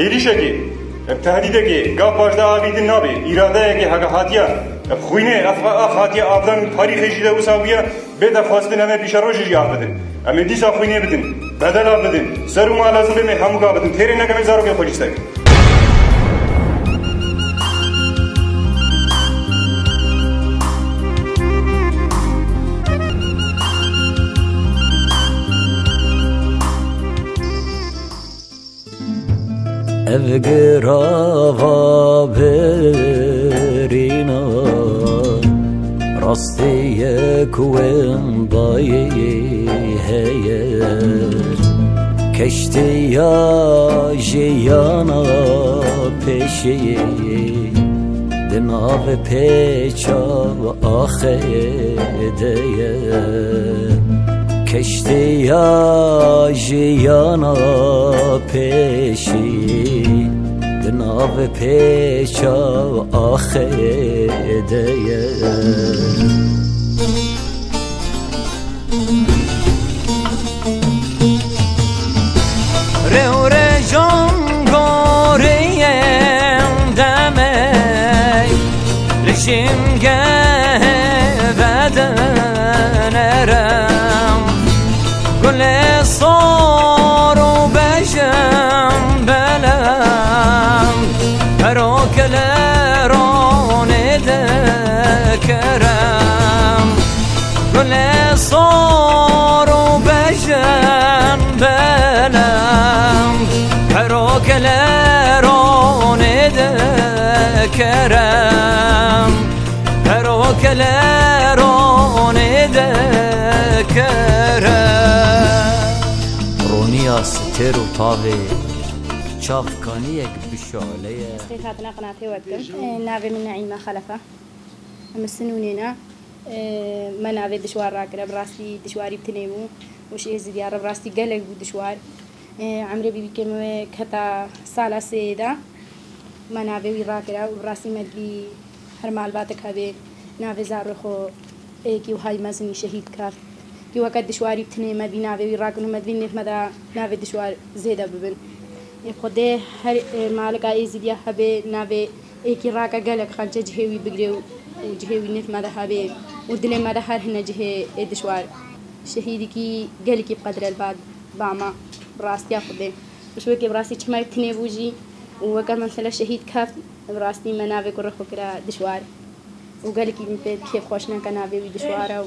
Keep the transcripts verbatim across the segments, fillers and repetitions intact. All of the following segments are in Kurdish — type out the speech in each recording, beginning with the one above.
Êrîşekê, ev tehdîdekê, gav paşda avîtin nabe, îradeyekê heke hatiye, ev xwînê, ev ax hatiye avdan û tarîxê jî de wisa bûye, bête xwestin em ê pîşerojê jî av bidin. Em ê dîsa xwînê bidin, bedela bidin, ser û mal lazim be em ê hemû gav bidin, têrê nekin em ê zarokên xwe jî ser. Ev girava birîna, rastiyek wendayê heye. Keştiya jiyana pêşiyê di nav pêça axê de ye. Keştiya jiyana pêşî di nav pêça axê de ye. Rêwrejan goriyên demê li jîngehê vedinere. Gulê sor û bejin belem, perok li ronê dikirem. Gulê sor û bejin belem, perok li ronê dikirem. Perok li ronê dikirem. Roniya stêr û tavê çavkaniyek bi şoleye. Ez xêr hatina qinatê we dikim. Navê min Neîme Xelefe. Em li Sinûnê ne. Me navê Dişwar rakire. Bi rastî dişwarî bi tinê bû û ji Êzidiya re bi rastî gelek bû dişwar. Emrê bîbîkê me wê keta sala sêyê de. Me navê wî rakire û bi rastî me divî her malbatek hebe navê zarokê xwe êkî wiha yî mezin yî şehîd keft. Yî weke dişwarî bi tinê me divî navê wî rakin û me divî nêv me de navê dişwar zêde bibin. Ê Xwedê her, e, malika Êzîdiya hebe navê êkî rake gelek xence cihê wî bigire û, û cihê wî nêv me de hebe û dilê me de her hine cihê ê dişwar. Şehîdekî gelekî bi qedre li ba, ba me, bi rastiya Xwedê. Ji wekî bi rastî çima wî tinê bû jî û weke mesela şehîd keft, bi rastî me navê kurê xwe kira Dişwar. Û gelekî min pê kêfxweş neke navê wî Dişwar e û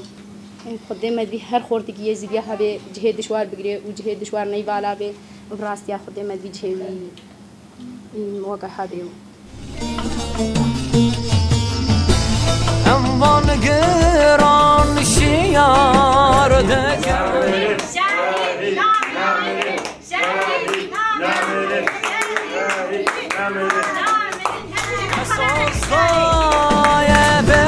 Xwedê me divî her xortekî Êzîdiya hebe cihê Dişwar bigire û cihê Dişwar neyvala be û bi rastiya Xwedê me divî cihê wî, ım, weke hebe û. Em van giran şiyar dikin. Sozdaye be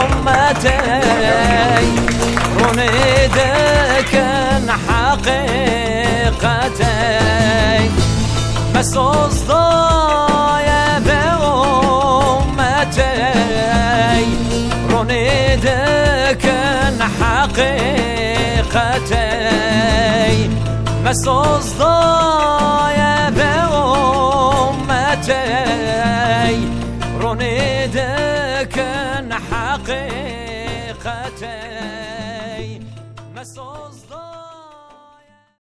ummetey, rûnê dikin heqîqetey. Me sozdaye be ummetey, rûnê dikin heqîqetey. Me sozdaye be ummetey, rûnê dikin heqîqetey.